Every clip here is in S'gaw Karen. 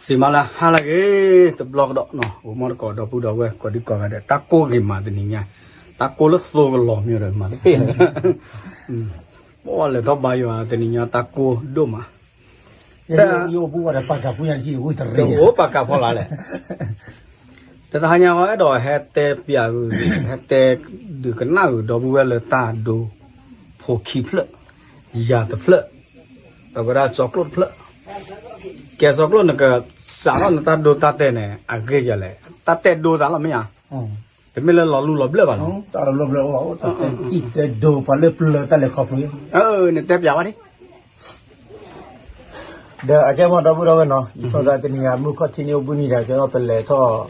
စံးမးလၢဟါလၢအဂ့ၤ တဘျီကဒီးနီၤ, အိၣ်မီတကိးဒီပုၢ်ဒီဝဲၢ်ကိးဒံကိးဂၤဒဲး, တၢ်ကိၢ်ဂ့ၤမးတနံၤညါ, တၢ်ကိၢ်လၢသိကလီၤမ့ၢ်ဒီးမၤတပ့ၢ်လၢၤ, ပလဲၤထီၣ်ဘါယွၤတနံၤညါ တၢ်ကိၢ်ဒိၣ်မး, တအိၣ်ပူၤဝဲဒီးပာ်ကၤပူၤညါတဆံးဝံတရံး, တအိၣ်ပာ်ကၤဖီလာ်လဲၣ် တဟါညါဃီအဲၣ်ဒိးဟဲတဲပျးဂုာ် ဟဲတဲဒုးကနၣ်ဂုာ်ဒီပုၢ်ဝဲၢ်လၢတၢ်ဒိဖိခံဖျၢၣ်, ယၤတဖျၢၣ်, အဝဲဒၣ်စီကျိၣ်တဖျၢၣ်, ကဲစီကျိၣ်နကစးထီၣ်နတၢ်ဒိတၢ်တဲာ်န့ၣ် အဂ့ၢ်ယၤလဲၣ်, တၢ်တဲဒိသးလီၤမ့ၢ်ဧါ, တမ့ၢ်လၢလီၤလူလီၤဘျၢၣ်ဘၣ်နီၤ, တၢ်လီၤဘျၢၣ်ဘျၢၣ်အိၣ်ဘၣ်အိၣ် တၢ်တဲာ်တဲဒိပှၤလၢပျၢၤတၢ်လဲၤခီဖျိ, နတဲပျးဘၣ်ဒ် ဒီးအကဲမီၢ်ဒီပုၢ်ဒီဝဲၢ်နီၤ, ယဆိသးတနံၤညါ မုၢ်ခီၣ်ထံးန့ၣ်အိၣ်ဘှံးနံၤဒီး ကဲထီၣ်ပလဲၤထီၣ်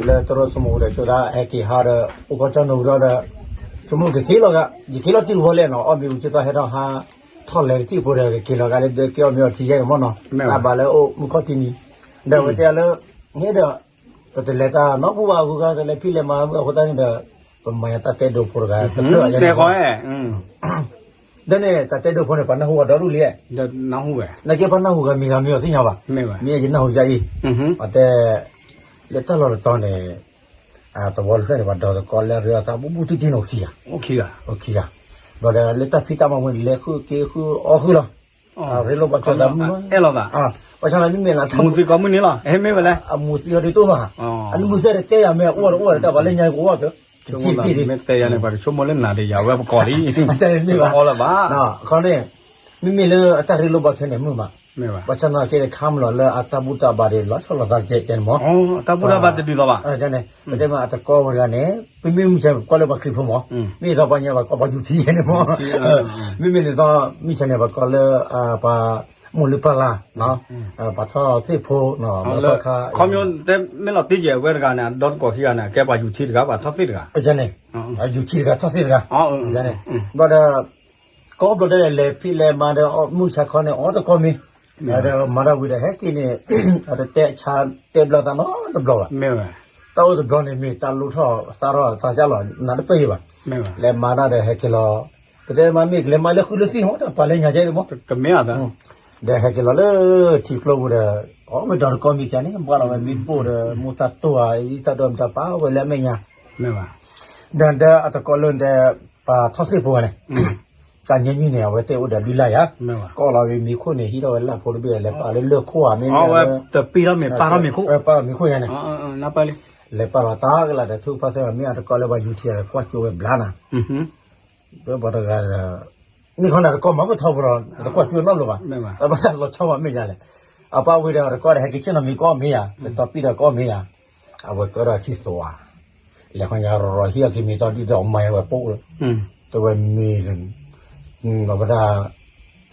လၢတရိၣ်စမိၣ်ဒီး ဆိသးဟဲက့ၤဟးဒီး အိၣ်ကီၢ်ကၠီၣ်နိၤဒီး ဆိကမိၣ်ကက့ၤလီၤဂာ်, ယက့ၤလီၤတံၢ်တဝီလဲၣ်နီၤ, အီၣ်မ့ၤဝံၤကၠိသီဟဲထီၣ်ဟး ထီၣ်လဲၤကသံၣ်ဖိဒီး ကက့ၤလီၤဂာ်လၢဒၢးက့ၤအီၣ်မ့ၤအီထံယဲၢ်န့ၣ်မီၢ်နီၤ, အဘၣ်လၢအိၣ်မုၢ်ခီၣ်ထံးန့ၣ်, ဒီးဝဲတဲလၢ န့ၣ်ဒီး ပတလဲၤတၢ်နီတပူၤဘၣ် အဂုၤအဂၤ တလဲၤဖံးလဲၤမၤအဃိသတးန့ၣ်ဒီး ပမၤယၤတၢ်တဲဒိဖိတဂၤ တဖျၢၣ်အံၤ ဒီးန့ၣ် တၢ်တဲဒိဖိန့ၣ် ပှၤနၢ်ဟူဂၤဒီဒူၣ်လံ, နကဲပှၤနၢ်ဟူဂၤမ့ၢ်ဂၤမ့ၢ်အီၤသ့ၣ်ညါဘၣ်, မ့ၢ်ယနၢ်ဟူယါအံၤ, အတဲ လၢတၢ်လီၢ်တတီၤန့ၣ် တဝီတဖျၢၣ်န့ၣ် ပှၤဒီးတကီလၢအရ့အီၤသးဘူးဘူးတံၢ်တံၢ်န့ၣ်အိၣ်ခံဂၤ, အိၣ်ခံဂၤ, ဘျီဒီးလၢတၢ်ဖံးတၢ်မၤဝဲန့ၣ် လဲၤဃုက့ၤဃုအီၣ်ဃုလီၤ, ရ့လိာ်ဘၣ်ထွဲသးမုၢ်, အဲၣ်လီၤသး, ဘၣ်ဆၣ်သနာ်မ့မ့ၢ်လၢ မူၤသံကိးမုၢ်နံၤလီၤ ဟဲမ့ၢ်ဝဲလဲၣ်, အမူၤသံအီၤဒ်သိးမး, အနမူၤသံဒီးတဲယၤမ့ၢ်အအိၣ်ဒီးအိၣ်ဒီးတၢ်ပှၤလၢညါကအိၣ်ဒီး တဆံးတံၢ်ဒံး, မ့ၢ်တဲယၤန့ၣ် ပှၤကဆိကမိၣ်လၢနၤဒီးယၤဝဲပကိးလံ, မ့ၢ်အီၣ်လၢၤဘၣ်, အခီန့ၣ် မ့မ့ၢ်လၢအတၢ်ရ့လိာ်ဘၣ်ထွဲန့ၣ်မုာ်မး, ဘၣ်ဆၣ်သနာ်က့ခါမလီၤလၢအတၢ်ဘူၣ်တၢ်ဘါဒီးလီၤဆီလိာ်သးကဲကဲန့ၣ်မး, တၢ်ဘူၣ်တၢ်ဘါတဒုးလီၤဘၣ်, ပတဲမ့ၢ်အတကီဝဲဒၣ်န့ၣ် ပမ့ၢ်မုၢ်ဆါပကိးလၢပှၤခရံာ်ဖိမး, မ့ၢ်သီပှၤညါပှၤကိးပှၤယူၤထံယဲၢ်န့ၣ်မး, မ့မ့ၢ်န့ၣ်သီ မုၢ်ဆါန့ၣ် ပှၤကိးလၢ ပှၤမိၢ်လုၢ်ပၢ်လၢ် ပှၤထီၣ်သ့ၣ်ဖိ, ခီမ့ၢ်တဲမ့ၢ်လီၤတံၢ်ကဲဝဲတဂၤန့ၣ် ဒီတကိးခံဂၤန့ၣ် ကဲပှၤယူၤထံတဂၤ ပှၤထီၣ်သ့ၣ်တဂၤ, န့ၣ်, ယူၤထံတဂၤထီၣ်သ့ၣ်တဂၤ, ဘျီဒီး ကိးဘျီဒီးလဲၤဖံးလဲၤမၤဒီး မုၢ်ဆါခီန့ၣ် အီၣ်တကီၢ်မ့ၤ, ဒီးမၤတၢ်ဝံၤဒီးဟဲက့ၤန့ၣ် အတတဲဆါတဲဘျီသးနီတဘျီဘၣ်, တၢ်အိၣ်တဘျီန့ၣ် မ့ၢ်တၢ်လိၣ်ထီၣ်သၣ်ထီၣ်သးကၢ်လီၤ နၤတပၢၢ်ယံၤဘၣ်, လဲၤမၤတၢ်ဒီးဟဲက့ၤလီၤ, ပတဲမ့ၢ်ကလဲၤမၤလၢဃုလၢသံၣ်မး တၢ်ပှၤလၢညါကဲန့ၣ်မး, ဒီးဟဲက့ၤလီၤလၢထံကျိပူၤဒီး အီၣ်မ့ၢ်ဒီးတကီၢ်မ့ၤခံဂၤန့ၣ် ဘၣ်လီၤဝဲမ့ၢ်ဘိၣ်ဒီး မိၢ်သးတိၢ်ဧါ အံသးဒီးမတၤပာ်ဝဲလၢအမဲာ်ညါ, ဒီးဒီးအတကီၢ်လၢဒီး ပှၤထီၣ်သ့ၣ်ဖိဂၤန့ၣ် တၢ်ညီနုၢ်န့ၣ် အဝဲသ့ၣ်အိၣ်ဒီးလွံၢ်လါယါ, ကိးလီၤဝံၤမ့ၤခိၣ်န့ၣ် ဟံးထီၣ်ဝဲလၢဖိတဘ့ၣ် လဲၤပာ်လၢလၢၢ်ခိၣ်ဧါ မ့ၢ်ဝဲ တပ့ၤထီၣ်မ့ၤပာ်ထီၣ်မ့ၤခိၣ်, ပာ်ထီၣ်မ့ၤခိၣ်ယါန့ၣ်, လဲၤပာ်လီၤတၢ်ကလၤဒီးထူၣ်ဖးသၢမ့ၢ်အတကီၢ်လၢပှၤယူၤထံဂၤဒီးကွၢ်ကၠိဝဲဘျါနၤ ပှၤတဂၤဒီး န့ၣ်ခီန့ၣ် တကီၢ်မၤပထီဘိဒီး တကွၢ်ကၠိနီတဘျီဘၣ်, ဘၣ်ဆၣ်လီၤဆီဘၣ်မ့ၢ်ယါလဲၣ်, အပၢ်ဝံၤဒီးတကီၢ်ဒီး ဟဲက့ၤဆ့ၣ်နီၤမ့ၤကအီၣ်မ့ၢ်ယါ, တတီပံၣ်ဒီးကအီၣ်မ့ၢ်ယါ, အဝဲကၢဒီးခံသိးဧါ, လဲၤခီညါရီၤရီၤဟံးအီၣ်က့ၤမ့ၤသီဒုဒီးမၤဝဲပိၢ်, တဝဲမ့ၤ အဝဲဒၣ်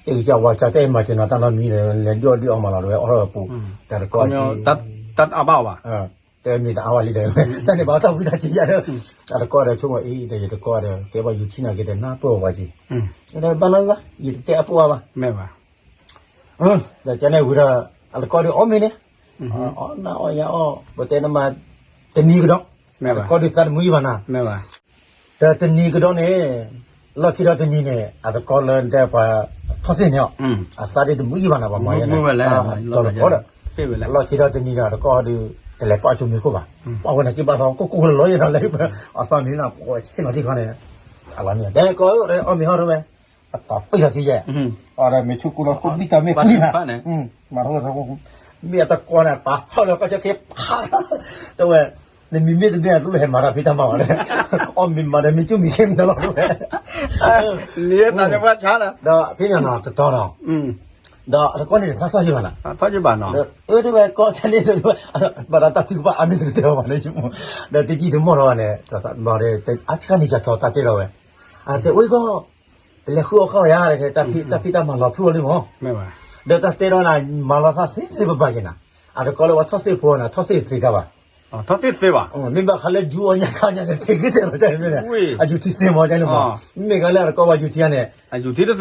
အဲကစၢ်ဝါကၢ်တဲမၤက့ၤနီၤတၢ်နီတမံၤဒီး လဲၤဒုးအီၣ်ဒုးအီမးလီၤ တဝဲအီၣ်ထီၣ်ဝဲပူၤ, ဒီးတကီၢ် တၢ်အါဘၣ်ဘၣ် တဲမ့ၢ်တအါဝဲလံဒီး တၢ်န့ၣ်ဘၣ်တၢ်ဝံတၢ်စံးယါဒီး အတကီၢ်ဒီးဆိကမိၣ်အံၤဒီး ယတကီၢ်ဒီး ကဲဘၣ်ယူၤထံနာ်က့ၤဒီး နၢ်ပၢၢ်ဝဲပှၤက့ၤ, ဒီးဘၣ်နီၢ်ဘၣ် ယတတဲအပူၤအါဘၣ်, ဒီးကန့ၣ်ဝံၤဒီး အတကီၢ်ဒီးအီၣ်မ့ၤန့ၣ်, အီၣ်နၤအီၣ်ယၤအီၣ် ပတဲနမၤ တနံၤကဒီး, အတကီၢ်ဒီးသးတမုာ်အံၤဘၣ်နၤ ဒီးတနံၤကဒီးန့ၣ် လီၢ်ခံဒီးတနံၤန့ၣ် အတကီၢ်လၢဒဲးပှၤထီၣ်သ့ၣ်န့ၣ်အီၤ, အသးဒ်တမုာ်အံၤဘၣ်နၤ ပှၤမၤယဲန့ၣ်, ဒီးလီၢ်ခံဒီးတနံၤဒီး အတကီၢ်ဒီး တလဲၤပာ်ဆိမ့ၤခိၣ်ဘၣ်, ပှၤဝဲန့ၣ်က့ၤဘၣ်ထီၣ် ကိၢ်ကိၢ်လီၤလီၤယဲဒီးလၢ အသးမ့ၢ်နၤ ပှၤဆ့ၣ်နီၤထံခီန့ၣ်, အလီၤမ့ၢ် တဲကီၢ်ဒီးအီၣ်မ့ၤဟီၣ်ထီၣ်ဝဲ, အတပံၢ်ထီၣ်ထံယဲ, အီၣ်ဒီးမ့ၤဆူၣ်ကိၢ်လီၤ ကိၢ်ဘံၣ်တၢ်မ့ၢ်ပှံၤနၤ, မၤထီၣ်ဝဲထီၣ် မ့ၢ်အတကီၢ်န့ၣ် ပာ်ဟီၣ်လီၤကီၢ်ကၠီၣ်ခ့ ဖး တဲဝဲ, နမံၤမ့ၢ်တမ့ၢ်အတလိၣ်ဟဲမၤတၢ်ဖံးတၢ်မၤဘၣ်လဲၣ်, အီၣ်မ့ၤမၤဒီးမ့ၢ်ကၠူၣ်မံၤခဲမံၤလီၤတဲဝဲ, နတၢ်န့ၣ်ဘၣ်ဆါလီၤ, ဒီးဖဲန့ၣ်နီၤတတီၤနီၤ, ဒီးအတကီၢ်န့ၣ်တသးသီၣ်ယံၤဘၣ်နၤ, ဒီးတဲဝဲကီၢ်ဆါန့ၣ် ဘၣ်ဒီးတၢ်ထုကဖၣ်အါမ့ၢ်တကတၢၢ်ဘၣ်န့ၣ်, ဒီးတကံၢ်တမီၢ်ထီၣ်ဘၣ်န့ၣ်, ဘၣ်ဒီး အါဆၢကန့ၣ်ကၠီၤထီၣ်တၢ်တဲလီၤဝဲ, အတဲဝဲကီၢ် ပလဲၤဃုအီၣ်ခီၣ်ယါ တၢ်ဖံးတၢ်မၤလီၤဖျိလံမး, ဒီးတၢ်တဲဒီးနၤ မၤလီၤသးသ့သ့ဘၣ်ဘၣ်က့ၤနၤ, အတကီၢ်လၢပှၤထီၣ်သ့ၣ်ဖိန့ၣ် ထီၣ်သ့ၣ်သ့ကါဘၣ်, ထီၣ်သ့ၣ်သ့ဘၣ်, မ့ၢ်ဘၣ်ဃးလၢယူၤအီၣ်ညါခါညါန့ၣ် သ့ၣ်ဂ့ၤသ့ၣ်လီၤတၢ်န့ၣ်မ့ၢ်န့ၣ်, အယူၤထံသ့မးတၢ်န့ၣ်မး, မ့ၢ်ဂ့ၤလၢအတကီၢ်ပှၤယူၤထံန့ၣ်, အယူၤထံတသ့,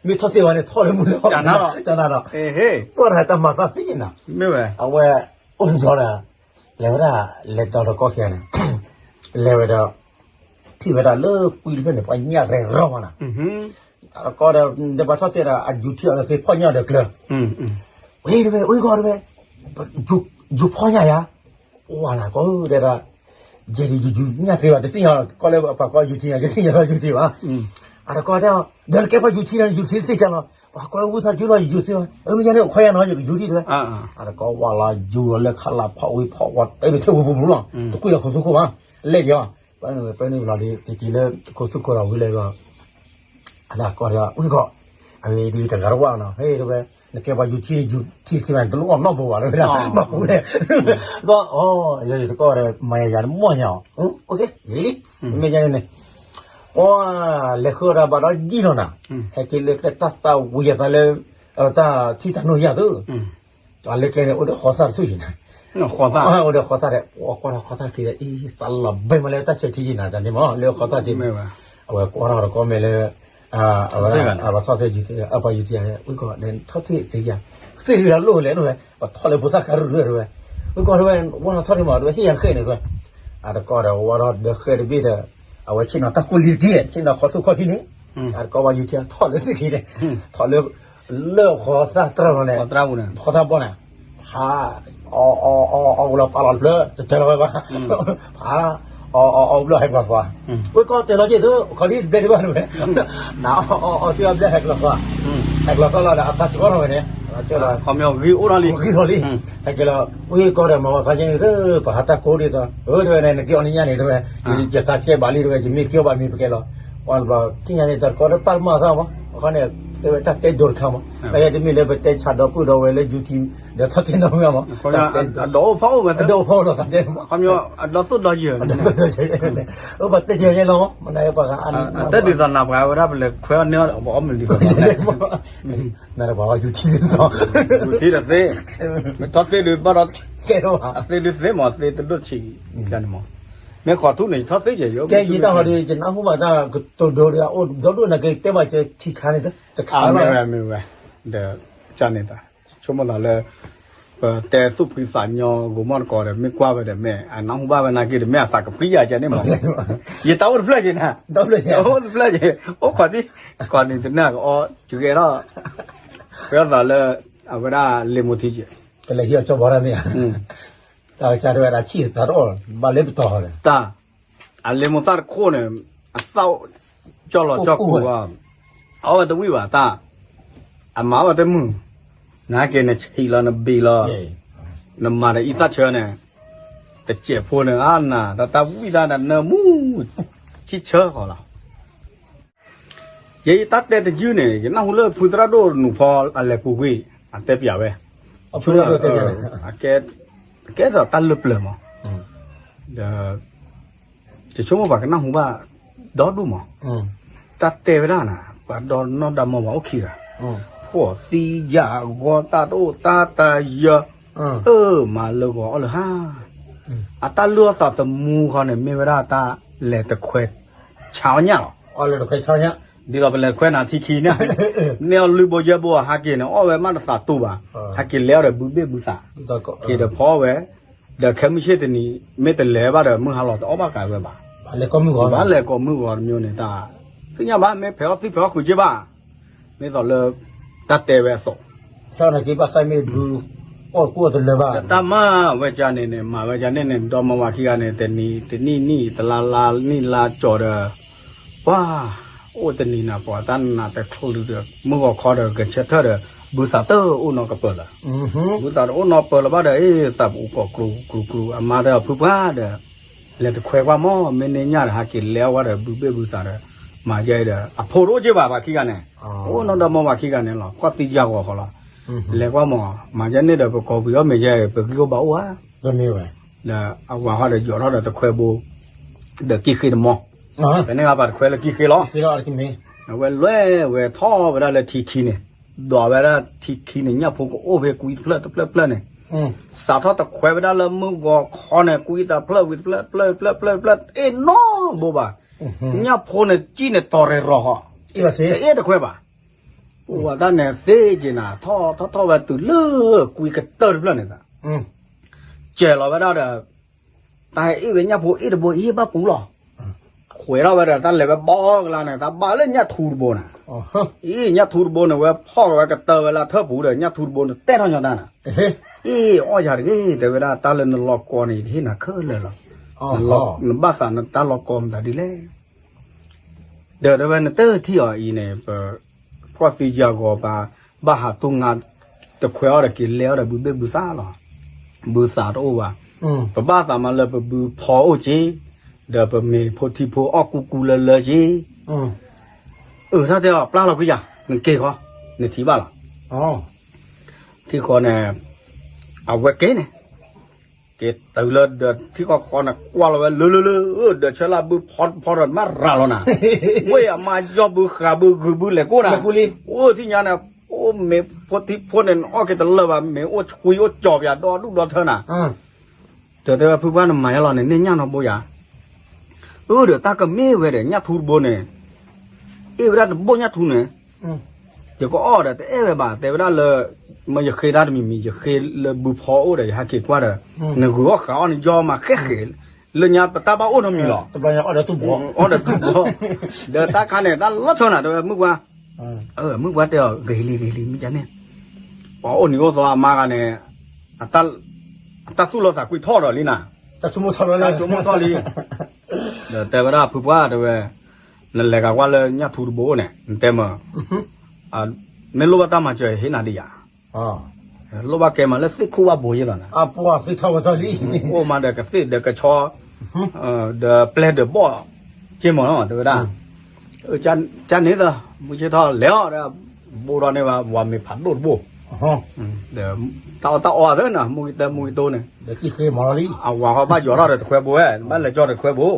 မ့ၢ်ထီၣ်သ့ၣ်ဝဲန့ၣ် ထီၣ်လၢမုၢ်လၢ်, ကနၤဒီး, ပှၤတၢ်မၤသးသ့က့ၤနၤ, အဝဲ အိၣ်တဘျီဒီး လဲၤဝဲဒၣ် လဲၤဒီးတကီၢ်ခံဂၤန့ၣ်, လဲၤဝဲဒီး ထံၣ်ဝဲဒၣ်လၢကွံတဖျၢၣ်န့ၣ် ပှၤညၣ်ရဲၣ်ရီမးနၤ, အတကီၢ်ဒီး ဒီးပှၤထီၣ်သ့ၣ်ဒီး အယူၤထံအီၤဒီးသ့ၣ်ဖီၣ်ညၣ်ဒီးကျၢၤ, ဝဲတဝဲ ဝဲကီၢ်တဝဲ, ယူၤဖီၣ်ညၣ်ယၤ, ဝါနၤကီၢ်တဲဒၣ်, ယဲဒၣ်ယူၤယူၤညၣ်သ့ဘၣ် တသ့ၣ်ညါ ကီၢ်လၢပှၤကိးယူၤထံညါ ကသ့ၣ်ညါယူၤထံဘၣ်, အတကီၢ်တဲ, ဒီးနကဲပှၤယူၤထံန့ၣ် ယူၤထံသ့ၣ်ညါလီၤ, ပှၤကိးဝံသးစူၤလီၤ ယယူၤသ့ဘၣ်, အမ့ၢ်ညါန့ၣ် အိၣ်ခီယါနီၤ ယကယူၤထံတဲဝဲ, အတကီၢ်ဝါလီၤယူၤလီၤလၢခးလၢဖီၣ်ဝံၤဖီၣ်ဝါတဲမ့ၢ်ထဲဝံၤပူၤပူၤလီၤ, တကွံာ်လီၤခိၣ်သူခိၣ်ဘၣ်, လဲၣ်က့ၤအီၤ, ပၢနုာ်လီၤဒီး ကက့ၤလၢခိၣ်သူခိၣ်ဒီးဝံၤလဲၣ်က့ၤ အတကီၢ်ဒီး ဝံၢ်ကီၢ်, အဝဲဒ်တဂၤတဝၣ်နီၤ ဟဲတဲဝဲ, နကဲပှၤယူၤထံယူၤထံတသ့ဘၣ် နတလိၣ်အီၣ်နီတဘိဘၣ် တဲဝဲဒၣ်, ဘၣ်ပူၤလဲၣ်, ကီၢ်, ယတကီၢ်ဒီး မၤယၤယၤတမီၢ်ညါအီၤ, လံ, မ့ၢ်ညါန့ၣ်န့ၣ်, ပှၤ, လဲၤဃုအီၣ်တၢ်ဘၣ်ဒီးယံာ်လီၤနၤ, ဟဲက့ၤလၢကျဲတၢ်သးဝံၤယသးလၢ, တၢ်ထံၣ်တၢ်နိၣ်ယၤသု အလၢကျဲန့ၣ် အိၣ်ဒီးဃီသၣ်တထူၣ်ယံၤန့ၣ်, အိၣ်ဒီးဃီသၣ်ဒီး ပှၤကွၢ်ဒီးဃီသၣ်က့ၤဒီး အံၤ သးလီၤဘဲမးလၢတၢ်ဆဲးထံယံၤနၤတၢ်န့ၣ်မး လၢဃီသၣ်က့ၤန့ၣ်, အဝဲကွၢ်ထီၣ်ဒီးကီၢ်မဲာ်လၢ, အဝဲထီၣ်သ့ယံၤ အပှၤယူၤထံယၤ ဝံၢ်ကီၢ် ထီၣ်သ့သ့ယၤ, သ့ၣ်လံလၢလိၣ်လဲၣ်န့ၣ်ဝဲ ပထီၣ်လၢဖိသၣ်ဃါရုၢ်ရုၢ်တဲဝဲ, ဝံၢ်ကီၢ်တဲဝဲ ဝါထီၣ်ထီၣ်န့ၣ်မး တဲဝဲ ဟ့ၣ်ယၤဃဲၣ်န့ၣ်တဲဝဲ, အတကီၢ်ဒီးဝါထီၣ်ဒီးဃဲၣ်တဘ့ၣ်ဒီး, အဝဲဆ့ၣ်နီၤတၢ်ကိၢ်လံတက့ၢ် ဆ့ၣ်နီၤဃီထူၣ်ခီၣ်ထံးန့ၣ်, အတကီၢ်ဝါယူၤထံ ထီၣ်လၢသ့ၣ်က့ၤန့ၣ်, ထီၣ်လၢ, လၢဃီသၣ်တြၢ်လီၤန့ၣ်, ဃီသၣ်ဘီန့ၣ်, ဖး, အီအီအီအီဝံၤလီၤပာ်လီၤတဖျၢၣ် တတၢၢ်လီၤဝဲဘၣ်, ဖး, အီအီအီဘျီၣ်ဟဲကျီၤသွါ, ဝံၢ်ကီၢ်တဲလီၤက့ၤသု ခီဒ်တဘျဲၣ်ဒံးဘၣ်တဲဝဲ, နအီအီအီတုၤအဘျဲၣ်ဟဲကျီၤသွါ, ဟဲကျီၤသွါလီၤဒီးအသးကီထီၣ်ဝဲန့ၣ်, ကၠီလီၤခီမီဂ့ၤအိၣ်ထီၣ်လံ, ဟဲက့ၤလီၤ ဝံၢ်ကီၢ်ဒီးမၤဝဲခါဆ့န့ၣ် ပဟးတၢ်ကိးဒ်သိး အၢတဲဝဲန့ၣ် နက့ၤအီၤနညၣ်န့ၣ်တဲဝဲ, ယသးကဲဘၣ်လံတဲဝဲ ယမ့ၢ်က့ၤအီၤဘၣ်မ့ၢ်ပကဲလီၤ, ပှၤဘျီ ထံၣ်ညါန့ၣ် တၢ်တကီၢ်လၢပာ်လၢမၤသးမး အခီန့ၣ် တဲဝဲတၢ်တဲဒိးတခါမး, တၢ်ယဲတမ့ၢ်လၢပတဲဆးဒီပုၢ်ဒီဝဲၢ်လၢယူၤထံ ဒီးထီၣ်တဲနီၢ်မ့ၢ်မး, အဒီးအိၣ်ဖီအိၣ်ဝဲသးတဲ, အဒီးအိၣ်ဖီအိၣ်လီၤသးတဲ, အဒီး, အဘၣ်တဲဆဲးယဲလီၤမး မနုၤပှၤဂၤ အတဲဒုးသးနၤပှၤဝဲဒၣ်ပလဲၤခွဲအီၣ်န့ၢ်အီၣ်ပအီၣ်မနုၤဒ်သိး နၤပှၤယူၤထံဒ်သိး, ယူၤထံတသ့, မ့ၢ်ထီၣ်သ့ဒုးဘၣ်ဒီး, အသ့ဒုးသ့မး အသ့တဒိၣ်ဆံး, န့ၣ်မး, မ့ၢ်ဃီထူၣ်န့ၣ် ယထီၣ်သ့ကဲယိ ကဲယတၢ်ဟီဒီး ယနၢ်ဟူဘၣ်တၢ်ကတိၤဒိဒီး အိၣ်ဒီဒိၣ်န့ၣ် ကတဲဘၣ်ကဲထံဆါန့ၣ် တခါလီၤ, မ့ၢ်ဝဲ, ဒီး, ကန့ၣ်တၢ်, ဆိကမိၣ်သးလၢ ပတဲသူၣ်ဖှံသးညီ ဂိၤမီၣ်တကိးဒီး မ့ၢ်ကွၢ်ဝဲဒီး မ့ၢ်အနၢ်ဟူဘၣ်ဝဲနာ်က့ဒီး မ့ၢ်အသးကဖှံယၤကဲန့ၣ်မး, ယတၢ်အိၣ်တဖျၢၣ်က့ၤနၤ, အိၣ်တဖျၢၣ်က့ၤ, အိၣ်ခီဒံ, ကီးန့ၣ်တနၢ်ကအီ ယဂဲၤထီၣ်, ပသးလၢ, အဝဲဒၣ်လ့မိၤထံက့ၤ, ပလဲၤဟံးအီၤကၠီဘီတၢ်မ့ၢ်ဧါ, တၢ်ကစၢ်တဲဝဲဒၣ်ဆံၣ်သးတအိၣ် ဘၣ်လၢပတီၤဒီး တၢ်, အလ့မိၤသၣ်တခိၣ်န့ၣ်, အသၣ်, ကၠီလီၤကၠီကူၤ, အီၣ်ဝဲတဝံၣ်ဘၣ်တၢ်, အမၤအီၣ်ဝဲတမုာ်, နက့ၤနဆံးလီၤနဘ့ၣ်လီၤ, နမၤဒီးအံသၣ်ဆၢန့ၣ်, တစဲးဖိန့ၣ် အါနၤ တၢ်တၢ်ဝံၣ်တၢ်ဒီးနၢမူ, ဆံၣ်ဆၢဃီလီၤ ယဲယတၢ်တဲတယုၢ်န့ၣ် ယနၢ်ဟူလၢဖုသရၣ်ဒိၣ်နူၤဖီအလဲၤပူၤကွံာ် အတဲပၠးဝဲ, အကဲသိးတၢ်လၢပျၢၤမး, ဒီး, ယဆိကမိၣ်ပှၤကနၢ်ဟူဘၣ်, ဒီဒူၣ်မး, တၢ်တဲဝဲဒၣ်နၤ ပှၤဒီနီၢ်ဒီမါပှၤအိၣ်ခံဂၤ, ဖှီၣ်သံယာ်ဂီၤတၢ်တအိၣ်တၢ်တယၢ, အၢ မၤလၢဂီၤအီၣ်လၢဟါ အတၢ်လုၢ်အီၣ်သးသမူခီန့ၣ် မ့ၢ်ဝဲဒၣ်တၢ်လဲၤတခွဲဆါအီၣ်ညၣ်လီၤ. ဒ်သိးပလဲၤခွဲနၤထံခံန့ၣ်, န့ၢ်အီၣ်လွံၢ်ဘိယဲၢ်ဘိ ဟးက့ၤန့ၣ် အီၣ်ဝဲမးတသးတူာ်ဘၣ်, ဟးက့ၤလဲၤအီၣ်ဒီးဘုဘ့ၣ်ဘုသး, က့ၤဒီးဖီအီၣ်ဝဲ, ဒီးခဲမုၢ်ဆ့ၣ်တနံၤ မ့ၢ်တလဲၤဘၣ်ဒီး မုၢ်ဟါလီၤတအီၣ်ဘၣ်ကးဝဲဘၣ်, ဘၣ်လဲၤကိးမုၢ်ဂီၤတမျိုးန့ၣ် တၢ်သ့ၣ်ညါဘၣ် မ့ၢ်ဖဲးအီၣ်သံဖဲးအီၣ်ဃုာ်က့ဘၣ် မ့ၢ်သိးလၢ တၢ်တဲဝဲအသိး, ဘၣ်မ့ၢ်ဘု, အီၣ်တကူအီၣ်တလၢဘၣ်, တၢ်မၤဝဲကန့ၣ်န့ၣ် မၤဝဲကန့ၣ်န့ၣ် ဒီမါဝၤခံဂၤန့ၣ် တနံၤတနံၣ်နံၣ် တလါလါနံၣ်လါကၠီၤဒီး, ပှၤ, အိၣ်တနံၤနၤ ပှၤတၢ်နးတချုးဒီး မုၢ်ဂီၤခီဒီး ဂဲၤဆၢထၢၣ်ဒီး ဘုသးတအိၣ်နီတပၢၢ်လၢၤ, ဘုသးတအိၣ်နီတပၢၢ်လၢၤဘၣ်ဒီး အ့ၣ် သးပူၤကိးကျူကျူကျူ အမါဒီးဖုပှၢ်ဒီး လဲၤတခွဲကွၢ်မး မ့ၢ်န့ၢ်ညၣ်ဒီး ဟးက့ၤလဲၤအီၣ်ဝဲဒီး ဘုဘ့ၣ်ဘုသးဒီး မၤယဲအံၤဒီး အဖိတအိၣ်က့ဘၣ် ပှၤခံဂၤန့ၣ်, အိၣ်နီၢ်ဒီမါဝၤခံဂၤန့ၣ်လီၤ ကွၢ်သံယၢ်ဂီၤဃီလီၤ, လဲၤကွၢ်မး မၤယဲန့ၣ်ဒီး ပကိးပယီၤမ့ၢ်ယဲ ပဂံၢ်အိၣ်ဘါအိၣ်ဧါ, ဒီးအဝၤဃီဒီး ယိးထီၣ်ဒီးတခွဲဘိ, ဒီးကံၢ်ဃ့တမီ, ဖဲန့ၣ်ပှၤတခွဲလၢကံၢ်ဃ့လီၤ, အဝဲလဲၤဝဲထီၣ်ဝဲဒၣ်လၢထံခံန့ၣ်, ဒွးဝဲဒၣ်ထံခံန့ၣ် ညၣ်ဖိကအိၣ်ဖဲကွံတဖျၢၣ်တဖျၢၣ်တဖျၢၣ်န့ၣ်, စးထီၣ်တခွဲဝဲဒၣ်လၢမုၢ်ဂီၤခီန့ၣ် ကွံတဖျၢၣ်ဝံၤတဖျၢၣ်တဖျၢၣ်တဖျၢၣ်တဖျၢၣ် တအ့ၣ်နီတဘိဘၣ်, ညၣ်ဖိန့ၣ် ကံၣ်န့ၣ်တီၤရဲၣ်ရီၤဃီ, တအ့ၣ်တခွဲဘၣ်, ပဝဲတၢ်န့ၣ်သ့က့ၤနၤ ထီၣ်ထီၣ်ထီၣ်ဝဲတုၤလၢကွံကတၢၢ်တဖျၢၣ်န့ၣ်သး, ကဲၤလီၤဝဲဒၣ်ဒီး တၢ်ဟဲအ့ၣ်ဝဲညၣ်ဖိအ့ၣ်တဘိ အ့ၣ်ဘၣ်ပူၤလီၤ, ဃဲၤထီၣ်ဝဲဒီး တၢ်လဲၤဝဲဘီကလါန့ၣ် တၢ်ဘၣ်လၢညၣ်ထူတဘိန့ၣ်, အ့ၣ် ညၣ်ထူတဘိန့ၣ် ဝဲဖီၣ်ဝဲကတၢၢ်ဝဲလၢထၢၣ်ပူၤဒီး ညၣ်ထူတဘိန့ၣ် တဲထီၣ်ညီတၢ်န့ၣ်, အ့ၣ်အီၣ်ယၤတဂ့ၤ တဲဝဲဒၣ် တၢ်လၢနလီၤကီန့ၣ် ယကဟ့ၣ်နၤခဲလၢာ်လီၤ. နဘၣ်သးနတၢ်လီၤကီမတၤဒ်လဲၣ်. ဒီးတဲဝဲနတထံၣ်အီၤအံၤန့ၣ် ပကွၢ်သံယၤဂီၤပၤ ဘၣ်ဟးတူၢ်ငါတခွဲးအီၤဒီးက့ၤလဲၤအီၤဒီးဘုဘ့ၣ်ဘုသၣ်လီၤ. ဘုသးတအိၣ်ဘၣ်. ပဘၣ်သးမးလၢပဘုဖီအိၣ်က့ၤ ဒီးပမ့ၢ်ဖိထံဖိအီၣ်ကူကူလၢလၢက့ၤ. အၢ တၢ်တဲအီၤ ပျၢ်လီၤကွံာ်ယၤ နက့ၤဃီ နထံၣ်ဘၣ်လီၤ. ထံဃီန့ၣ် အဝဲက့ၤန့ၣ် က့ၤတုၤလၢဒီးထံဃီဃီန့ၣ် ကွၢ်လီၤဝဲလၢလၢလၢ ဒီးဆၢလၢဘုဖီဖီဒီးမၤရၤလီၤနၤ, ဝ့ၢ်အမါယီၢ်ဘုဃးဘုဂုာ်ဘုလဲၤကိၣ်နၤ, အိၣ်ထံၣ်ညါန့ၣ် အိၣ်မ့ၢ်ဖိထံဖိန့ၣ် နအီၣ်က့ၤတလၢာ်ဘၣ် မ့ၢ်အိၣ်ဆှံအိၣ်ကၠီၤပယၤဒီဒူၣ်ဒီထၢနၤ ဒီးတဲဝဲဖုပှၢ်နမၤယါလီၤန့ၣ် န့ၢ်ညၣ်နီတဘိယၤ, အၢဒီးတၢ်ကမ့ၢ်ဝဲဒီးညၣ်ထူတဘိန့ၣ်, အ့ၣ်ဝဲဒၣ်တဘိညၣ်ထူန့ၣ်, ယကအီၣ်ဒီးတအဲၣ်ဝဲဘၣ် တဲဝဲဒၣ်လၢ, မ့ၢ်ယဃ့တၢ်တမံၤမံၤ ယဃ့လၢဘုဖီအိၣ်ဒီး ယဟဲက့ၤကွၢ်ဒီး, နဂုာ်အီၣ်ဃာ်အီၣ်န့ၣ် ယီမၤဃဲဃဲ, လၢညါပတၢ်ဘၣ်အိၣ်နီတမံၤလီၤ, အီၣ်ဒီးထူဘိ, ဒီးတၢ်ခါန့ၣ် တၢ်လီၤဆီနၤ တဲဝဲမုၢ်ပှၢ်, မုၢ်ပှၢ်တဲအီၤ ဂ့ၤလံဂ့ၤလံ မ့ၢ်ကန့ၣ်, ပှၤအိၣ်နံၤအိၣ်သီအမါဂၤန့ၣ်, အတၢ်သူၣ်လီၤသးကွံထီၣ်ဒီးလံနၤ, တၢ်ဆိကမိၣ်ထီၣ်လံ, ဒီးတဲဝဲဒၣ်ဖုပှၢ်တဲဝဲ, နလဲၤဂၤကွၢ်လၢညၣ်ထူတဘိအိၣ်န့ၣ် နတဲမၢ, မ့ၢ်လိၣ်ဘၣ်တၢ်မၤစၢၤဟ့ၣ်နၤဒံးယၤ, လိၣ်ဘၣ်ကဲမးလၢသ့ၣ်ခိၣ်ဝၣ်ဘိယဲလီၤနၤ, အိၣ်မးဒီးကသ့ၣ်ဒီးကဆီ, ဒီးပျဲၢ်ဒီးဘီၣ်, က့မၢ်နီၤ တဲဝဲဒၣ်, ကန့ၣ်သၢ, မုၢ်ဆ့ၣ်ထီၣ်လဲၤအီၤဒီး, ဘိၣ်ထီၣ်န့ၢ်ဘၣ် ဝၤမ့ၤဖးဒိၣ်တဘိၣ်, တၢ်အီၣ်တၢ်အီသၢနၤ မူကံတၢ်မူကံတိန့ၣ်, အဝၤဃီဘၣ်ယီၤထီၣ်ဒီးတခွဲဘိဝဲ ဘၣ်လဲၤကၠီၣ်တခွဲဘိ,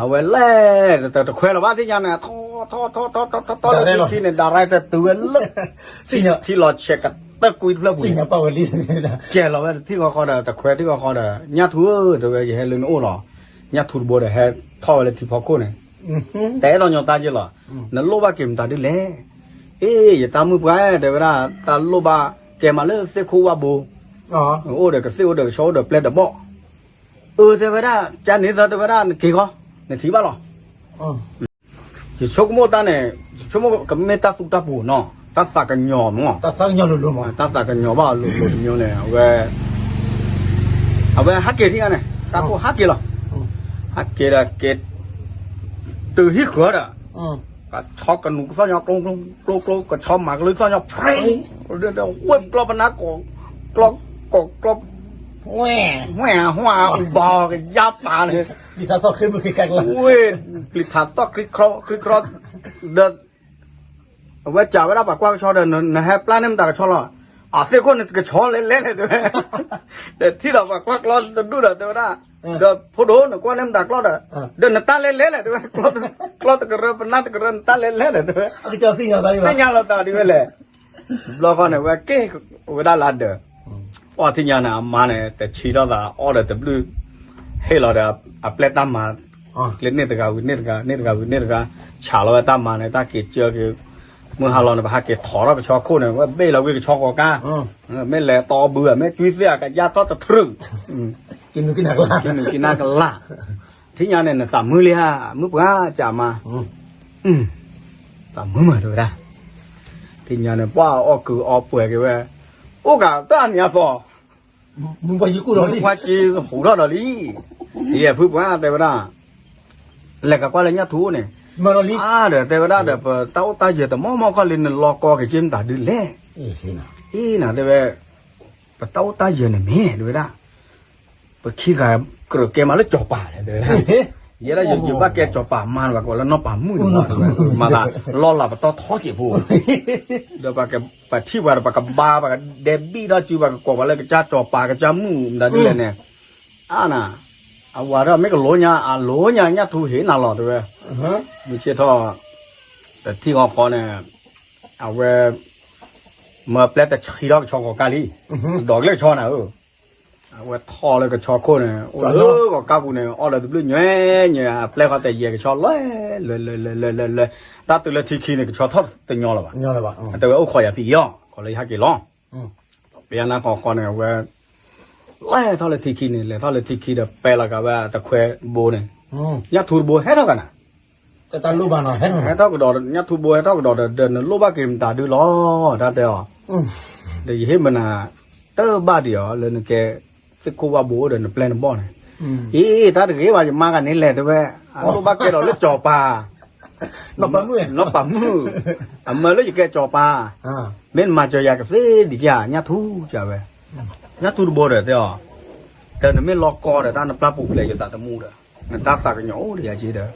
အဝဲလဲၤ, တခွဲလီၤဘၣ်သ့ၣ်ညါန့ၣ် ထီၣ်ထီၣ်ထီၣ်ထီၣ်ထီၣ်ထီၣ်ထီၣ်လၢထံခံန့ၣ် ဒၣ်ရၢ်တတုၤဝဲလၢ, ထံလီၤဆဲးကတၢၢ်ကွံတဖျၢၣ်ပူၤ, ကဲလီၤဝဲထံဃီဃီဒီး တခွဲထံဃီဃီဒီး ညၣ်ထူဧၢ တဲဝဲ ယဟဲလၢနအိၣ်လီၤ, ညၣ်ထူတဘိဒီးဟဲထီၣ်ဝဲလၢထံဖီခိၣ်န့ၣ်, တအဲၣ်ဒိးညီတၢ်က့လီၤ, နလိၣ်ဘၣ်က့ၤမတၤဒ်လဲၣ်, အ့ ယတၢ်မုၢ်ပှၢ် တဲဝဲဒၣ် တၢ်လိၣ်ဘၣ်ကဲမးလၢသ့ၣ်ခိၣ်ဝၣ်ဘိ, အိၣ်ဒီးကသ့ၣ်အိၣ်ဒီးကဆီအိၣ်ဒီးပျဲၢ်ဒီးဘီၣ်, အၢ တဲဝဲဒၣ် ကန့ၣ်သၢ တဲဝဲဒၣ် နက့ၤဃီ, နထံၣ်ဘၣ်လီၤ, ယဆိကမိၣ်တၢ်န့ၣ်, ယဆိကမိၣ်ကမ့ၢ်တၢ်သူတၢ်ပူၤနီၤ, တၢ်သးကညီၤမး, တၢ်သးကညီၤဘၣ်လိၤလိၤတမံၤန့ၣ်, အဝဲဟဲက့ၤထံၣ်န့ၣ် တၢ်ကိၢ်ဟဲက့ၤလီၤ, ဟဲက့ၤဒီးက့ၤ, တုၤဟံၣ်ဃၢၤဒီး, ကဆီကနူၤကသီၣ်ညီ ကျိကျိကျိကျိ ကဆီမၤကလုၢ်သီၣ်ညီ ဖြ့, ဝ့ၢ်ကျီပနၢ်ကိး, ကျီကိးကျီ, ဝဲ, ဝဲ, ဟွါ, အူဘီကယါပာ်န့ၣ်, ဝ့ၢ်, ပျံၤထးသီၣ်ချံခီ, ဒီး အဝဲစံးဝဲဒၣ်ပှၤကွၢ်ကဆီဒီး နဟဲပျၢ်န့ၢ်မတၤကဆီလီၤ, အသ့ၣ်ခိၣ်န့ၣ်ကဆီလဲၤလဲၤလဲၣ်တဲဝဲ, ဒီးထံၣ်ဒီးပှၤကွၢ်ကျီတဒူၣ်ဒီးတဲဝဲဒၣ်, ဒီးဖိဒိၣ် နကွၢ်န့ၢ်မတၤကျီဒီး, ဒီးနတၢ်လဲၤလဲၤလဲၣ်တဲဝဲ, ကျီတကရၢပနၢ်တကရၢနတၢ်လဲၤလဲၤလဲၣ်တဲဝဲ, သ့ၣ်ညါလီၤတၢ်ဒ်ဝဲလဲၣ်, ဘျီဃီန့ၣ် ဝဲက့ၤဝဲဒၣ်လၢဒၢး, ပှၢ်ထံၣ်ညါန့ၣ် အမါန့ၣ် တဆံထီၣ်သးအီၣ်ဒီးတဘျုး, ဟ့ၣ်လီၤဒီးအပျဲၢ်တၢ်မၤ, ကျ့န့ၢ်တဂၤဝံၤန့ၢ်တဂၤ န့ၢ်တဂၤဝံၤန့ၢ်တဂၤ, ဆးလီၤဝဲတၢ်မၤန့ၣ် တၢ်က့ၤကၢက့ၤ, မုၢ်ဟါလီၤန့ၣ် ပဟးက့ၤထီၣ်ထီၣ်ကဆီခိၣ်န့ၣ် ဝဲဘ့ၣ်လီၤဝံၤကဆီကိးကါ, မ့ၢ်လဲၤတီဘုဧါ မ့ၢ်ကွံသ့ၣ်ဧါ ကယါသီၣ်တထြုး, ကနူၤကနၣ်ကလၢ်, ထံၣ်ညါန့ၣ် နသးမုာ်လံဧါ မုၢ်ပှၢ်ကမါ, သးမုာ်မးတဲဝဲဒၣ်, ထံၣ်ညါန့ၣ် ပှၢ်အီၣ်ကုၤအီပှဲၤက့ၤဝဲ, အိၣ်ကးတၢ်အနံၤအသီ မုၢ်ပှၢ်က့ၤဟူးထီၣ်လံ, ယဲၢ်ဖုပှၢ်တဲဝဲဒၣ်, လဲၤကကွၢ်လၢညၣ်ထူအိၣ်န့ၣ်, အါဒီးတဲဝဲဒၣ်ဒီး ပတၢ်အိၣ်တၢ်ယၢၤတမီၢ်မီၢ်ခီလံ နလီၤကီက့ၤက့မတၤဒုလဲၣ်, အံၤနၤတဲဝဲ, ပတၢ်အိၣ်တၢ်ယၢၤန့ၣ်မ့ၢ်တဲဝဲဒၣ် ပခံဂၤကြၢးကဲမးလၢစီၤပၤလဲၣ်တဲဝဲ, ယဲဒၣ်ယဘၣ်ကဲစီၤပၤမါန့ၣ် ပှၤကိးလၢနီၢ်ပၤမုၣ်န့ၣ်မး, မၤသးလီၢ်လၤပတီၢ်ထီက့ၤဖိ, ဒီးပှၤထံၣ်ပှၤဒီး ပှၤကဘါ ပှၤကဒဲဘံၣ်ထီၣ်စု ပှၤကကိးပှၤလၢကစၢ်စီၤပၤကစၢ်မုၣ်မတၤဒ်လဲၣ်န့ၣ်, အါနၤ, အဝၤဒီးမ့ၢ်ကလိညါ အလိညါညၣ်ထူဟ့ၣ်နၤလီၤတဲဝဲ, မုၢ်ဆ့ၣ်ထီၣ်, တထံၣ်ဃီဃီန့ၣ်, အဝဲ မၢပျဲၢ်တဆံထီၣ်ကဆီဃီၤကါလံ, ဒီးကလဲၣ်ကဆီနၤဧၢ, အဝဲထီၣ်လၢကဆီခိၣ်န့ၣ် အိၣ်လၢဂီၤကါပူၤန့ၣ် အီၣ်လၢတဘျုးညွဲညွဲ အပျဲၢ်ဃီတယဲၢ်ကဆီလၢ, လၢ, လၢ, လၢ, လၢ, တၢ်တုၤလၢထံခံန့ၣ် ကဆီထီၣ်တညီလၢၤဘၣ်, တဲဝဲအိၣ်ခိးယၤဖံးအံၤအီၤ ခိးလၢယဟဲက့ၤလီၤ, ပယါနါခီခီန့ၣ် အဝဲ လဲၤထီၣ်လၢထံခံန့ၣ် လဲၤထီၣ်လၢထံခံဒီး ပဲလီၤကးဝဲတခွဲဘိန့ၣ်, ညၣ်ထူတဘိဟဲထီၣ်ကနၤ, ဟဲထီၣ်ကဒီး ညၣ်ထူဘိဟဲထီၣ်ကဒီးဒီး နလိၣ်ဘၣ်က့ၤမတၤဒုလီၤ တၢ်တဲအီၤ ဒီးယဟ့ၣ်မနၤ တဘၣ်ဒံးအီၤ လၢနကဲ သ့ၣ်ခိၣ်ဝၣ်ဘိအိၣ်ဒီးနပျဲၢ်နဘီၣ်န့ၣ်, အ့ တၢ်တဂ့ၤဘၣ် ယမါဂၤန့ၣ်လဲၣ်တဲဝဲ, အလိၣ်ဘၣ်ကဲဒီးလၢကၠီၤပၤ နီၢ်ပၤမုၣ်, အမၢလၢယကဲကၠီၤပၤ, မ့ၢ်နမၤစၢၤယၤကသ့ဒံးဧါ ညၣ်ထူကဝဲ, ညၣ်ထူတဘိဒီးတဲအီၤ, ဒီးနမ့ၢ်လီၤကီဒီးတၢ်နပျၢ်ပူၤဖျဲးယသးသမူဒီး, နတၢ်သးကညီၤအိၣ်ဒီးယၤက့ဒီး,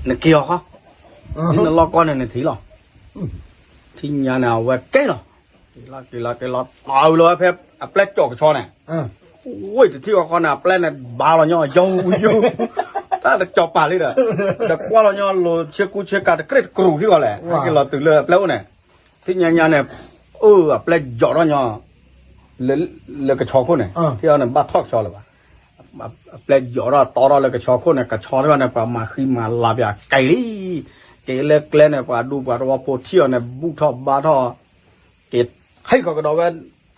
နက့ၤအီၤဃီ, မ့ၢ်နလီၤကီန့ၣ်နထံၣ်လီၤ, ထံၣ်ညါန့ၣ် အဝဲကဲလီၤ, က့ၤလီၤက့ၤလီၤက့ၤလီၤ တီၤဝံၤလီၤဝဲဖဲအပျဲၢ်ကၠီၤကဆီန့ၣ်, ဝ့ၢ်တထံၣ်ဃီဃီန့ၣ် အပျဲၢ်န့ၣ်ဘါလီၤညီ ယိယိ, တၢ်တကၠီၤပၤလံဒီး, ဒီးကွၢ်လီၤညီလိၤဆ့ကူဆ့ကၤတကြ့ၢ်တကြူးထံၣ်ဃီလဲၣ်, ဟဲက့ၤလီၤတုၤလၢအပျဲၢ်အိၣ်န့ၣ်, ထံၣ်ညါညါန့ၣ်, အၢ အပျဲၢ်ယီၤထီၣ်ညီ လၢကဆီခိၣ်န့ၣ်, ထံၣ်အီၤန့ၣ်ဘၣ်ထီၣ်ကဆီလၢၤဘၣ်, အပျဲၢ်ယီၤထီၣ်တီထီၣ်လၢကဆီခိၣ်န့ၣ် ကဆီထံၣ်အီၤန့ၣ် ပှၤမၤဃံမၤလၤပၠးကဲလံ, က့ၤလၢကျဲန့ၣ် ပှၤဒူပှၤသဝီဖိထံၣ်အီၤန့ၣ် ဘူၣ်ထီၣ်ဘါထီၣ်, က့ၤဟဲဃီၤကဒီးဝဲ,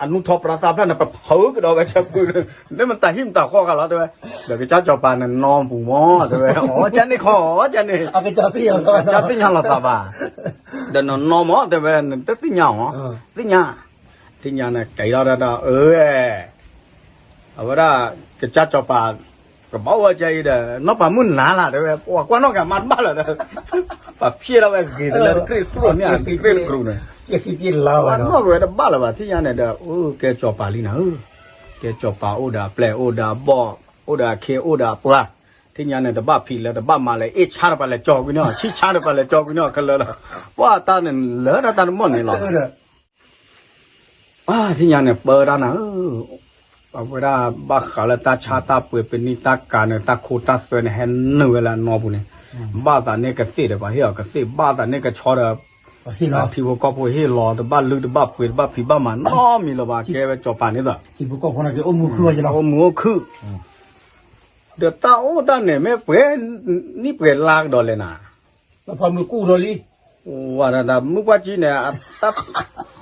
အနူၢ်ထီၣ်ပြါသၣ်ဖျၢၣ်န့ၣ် ပဖုးကဒီးဝဲဆၢပူၤ, မ့ၢ်မတၤဟံၣ်မတၤဃီဂၤလီၤတဲဝဲ, ဒီးကစၢ်ကၠီၤပၤန့ၣ်နီၢ်ပူၤမီၤတဲဝဲ, အီ ကန့ၣ်ခီ ကန့ၣ်, ကသ့ၣ်ညါလိာ်သးဘၣ်, ဒီးနနီၢ်မီၤတဲဝဲ နတသ့ၣ်ညါအီၤ, သ့ၣ်ညါ, သ့ၣ်ညါန့ၣ် ကဲထီၣ်ဒၣ်အၢ အဝဲဒၣ် ကစၢ်ကၠီၤပၤ ကဘၣ်အိၣ်ဝဲကအံၤဒီး နီၢ်ပၤမုၣ်နၤလၢ်တဲဝဲ ပှၤကွၢ်နီၣ်ကမါတဘၣ်လၢၤဒီး ပှၤဖျဲးထီၣ်ဝဲဂ့ၤတလၢတကြ့ၢ်တကြူးန့ၣ် တကြ့ၢ်တကြူးန့ၣ်, ပှၤနီၣ်ကဝဲတဘၣ်လၢၤဘၣ် ထံၣ်ညါန့ၣ်ဒီး ကဲကၠီၤပၤလံနၤဧၢ, ကဲကၠီၤပၤအိၣ်ဒီးအပျဲၢ်အိၣ်ဒီးအဘီၣ် အိၣ်ဒီးအခ့အိၣ်ဒီးအပှၤ, ထံၣ်ညါန့ၣ် တဘၣ်ဖံးလၢၤတဘၣ်မၤလၢၤ အ့ၣ်ဆါတပၤလဲၤကၠီၤကွံာ်န့ၣ်အီၤ ဆံၣ်ဆါတပၤလဲၤကၠီၤကွံာ်န့ၣ်အီၤခဲလၢာ်လီၤ, ပှၤတၢ်န့ၣ်လၢတၢ်တမီၢ်န့ၣ်လီၤ ပှၤထံၣ်ညါန့ၣ် ပၢတၢ်နၤဧၢ, အဝဲဒၣ်ဘၣ်ဃးလၢတၢ်ဆါတၢ်ပှ့ၤ ပနံာ်တၢ်ကၤန့ၣ် တၢ်ခိတၢ်သွဲန့ၣ် ဟဲနုာ်ဝဲလၢအနီၢ်ပူၤန့ၣ်, ဘၣ်သးန့ၢ်ကသ့ၣ်ဒီး ပှၤဟ့ၣ်အီၤကသ့ၣ် ဘၣ်သးန့ၢ်ကဆီဒီး ထံဖိကီၢ်ဖိဟ့ၣ်လီၤ တဘၣ်လုၢ်တဘၣ်ပှ့ၤ တဘၣ်ဖံးဘၣ်မၤနီတမံၤလၢၤဘၣ် ကဲဝဲကၠီၤပၤန့ၣ်သး အိၣ်မုာ်အိၣ်ခုၣ်, ဒီးတၢ်အိၣ်တၢ်န့ၣ် မ့ၢ်ပှဲၤနံၣ်ပှဲၤလါကဒီးလဲၣ်နၤ ဝဲဒၣ်မုၢ်ပှၢ်ကံန့ၣ် တၢ်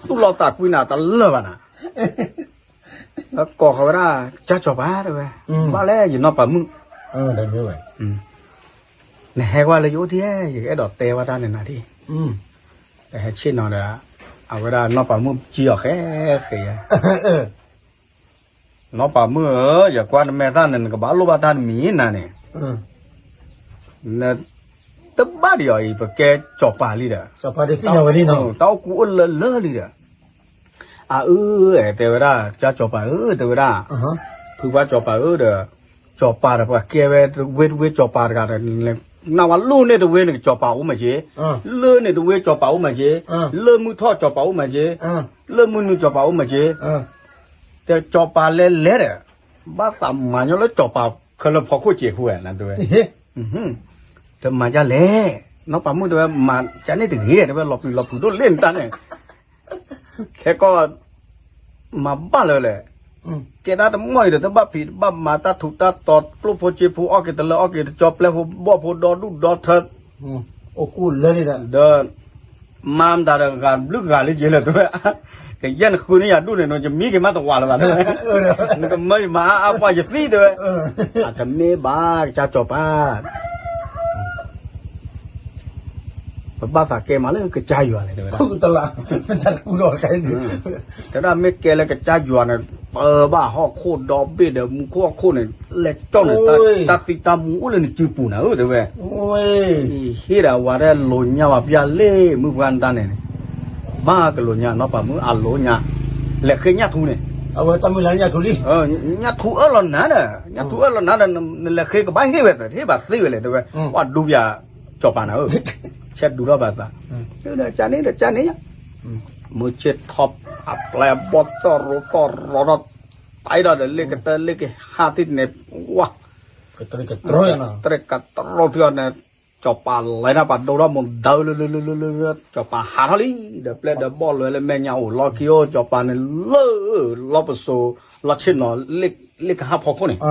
သူၣ်လီၤသးကွံနၤတလၢာ်ဘၣ်နၤ, ကိးဃီၤဝဲဒၣ် ကစၢ်ကၠီၤပၤတဲဝဲ, ဘၣ်လဲၣ်ယနီၢ်ပၤမုၣ်, နဟဲကွၢ်လၢယအိၣ်ထံၣ် ယကအဲၣ်ဒိးတဲဝဲတၢ်န့ၣ်နၤထံၣ်, ဒီးဟဲဆ့ၣ်နီၤဒီး အဝဲဒၣ်နီၢ်ပၤမုၣ်ကံအီၤဃဲဃဲယဲ နီၢ်ပၤမုၣ်ဧၢ, ယကွၢ်နမဲာ်သၣ်န့ၣ် နကဘၣ်လိၣ်ဘၣ်တၢ်တမံၤနၤန့ၣ်, နတဘၣ်ဒံးအီၤအံၤ ပကဲကၠီၤပၤလံဒီး, တၢ်အိၣ်ကူအိၣ်လၢလၢလံဒီး, အအၢ တဲဝဲဒၣ် ကစၢ်ကၠီၤပၤဧၢ တဲဝဲဒၣ်, ဖုပှၢ်ကၠီၤပၤဧၢဒီး, ကၠီၤပၤဒီးပှၤကဲဝဲတဝ့တဝ့ကၠီၤပၤတဂၤဒီး, နဝဲလိၣ်န့ၢ်တဝ့န့ၣ် ကစၢ်ကၠီၤပၤအိၣ်မးက့, လၢန့ၣ်တဝ့ကစၢ်ကၠီၤပၤအိၣ်မးက့, လၢမုၢ်ထီၣ်ကစၢ်ကၠီၤပၤအိၣ်မးက့, လၢမုၢ်နုာ်ကစၢ်ကၠီၤပၤအိၣ်မးက့, တဲကၠီၤပၤလဲၤလဲၤဒီး, ဘၣ်သးမၤညီလၢကၠီၤပၤခဲလၢာ်ဖီခိၣ်စဲးဖိဝဲနတဲဝဲ, တမၤဒ်လဲၣ်, နီၢ်ပၤမုၣ်တဲဝဲ မၤကန့ၣ်တဂ့ၤ တဲဝဲ လီၤပျံၤလီၤဖုးဒိၣ်လဲၣ်နတၢ်န့ၣ်, ခဲကီၢ် မၤဘၣ်လၢၤလဲၣ်, ကဲဒၣ်တမီၢ်အံၤဒီး တဘၣ်ဖံးတဘၣ်မၤ တၢ်ထူးတၢ်တီၤ ကျိၣ်ဖိစ့ဖိ အီၣ်က့ၤတလၢအီၣ်က့ၤတကၠီ ပျဲၢ်ဖိဘီၣ်ဖိ ဒီဒူၣ်ဒီထၢ ဒီး မၤမတၤဒီး ဂၤဘျုးဂၤလံက့လၢၤတဲဝဲ, ကယဲၢ်နဃုန့ၢ်ယၤဒူၣ်န့ၣ် နကမံက့ၤမးတဝးလၢၤဘၣ်တဲဝဲ, နကမၢယမၤအါအါပှၢ်ယသံတဲဝဲ, အတမ့ၢ်ဘၣ် ကစၢ်ကၠီၤပၤ ပဘၣ်သးကဲမးလၢကစၢ်ယွၤလဲၣ်တဲဝဲဒၣ်, တဲဝဲဒၣ်မ့ၢ်ကဲလၢကစၢ်ယွၤန့ၣ် ပၢဘၣ်ဟီၣ်ခိၣ်ဒီဘ့ၣ်ဒီး မူခိၣ်ဟီၣ်ခိၣ်န့ၣ် လဲၤကၠီၣ်န့ၣ် တၢ်သံတၢ်မူအိၣ်လၢနစုပူၤနၤဧၢတဲဝဲ, ဟ့ၣ်ဒၣ်ဝဲဒၣ်လိာ်ညါဘၣ်ပျၢ်လံ မုၢ်ပှၢ်နတၢ်န့ၣ်, ဘၣ်ကလိာ်ညါ နီၢ်ပၤမုၣ်အလိာ်ညါ, လဲၤဃ့ညၣ်ထူန့ၣ် ညၣ်ထူအၢၣ်လီၤနၤဒီး, ညၣ်ထူအၢၣ်လီၤနၤဒီး နလဲၤဃ့ကဘၣ်ဟ့ၣ်ဝဲသ့ ဟ့ၣ်ဘၣ်သ့ဝဲလဲၣ်တဲဝဲ, ပှၤဒူပယၤကၠီၤပၤနၤဧၢ, ဆဲးဒူထီၣ်ဘၣ်သး, ကန့ၣ်ဒီးကန့ၣ်, မုၢ်ဆ့ၣ်ထီၣ်အပျဲၢ်ဘီၣ်သီၣ်ရိသီၣ်ရီဒီး, တၢ်အံၤဒီးလ့ၣ်ကတၢၢ်လ့ၣ်ကဟးသ့ၣ်န့ၣ်, ဝါ, တရ့ကတြီထံအီၤန့ၣ်, ကၠီၤပၤလဲၤနၤပှၤဒိထီၣ်မိၢ်ဒၢလၢလၢလၢလၢလၢ, ကၠီၤပၤဟးထီၣ်လံဒီးပျဲၢ်ဒီးဘီၣ်လဲၤလၢမဲာ်ညါအိၣ်လီၢ်ခံအိၣ် ကၠီၤပၤန့ၣ်လၢ, လီၢ်ပစိၤ, လီၢ်ဆ့ၣ်နီၤ, လ့ၣ်ကဟးဖီခိၣ်န့ၣ်,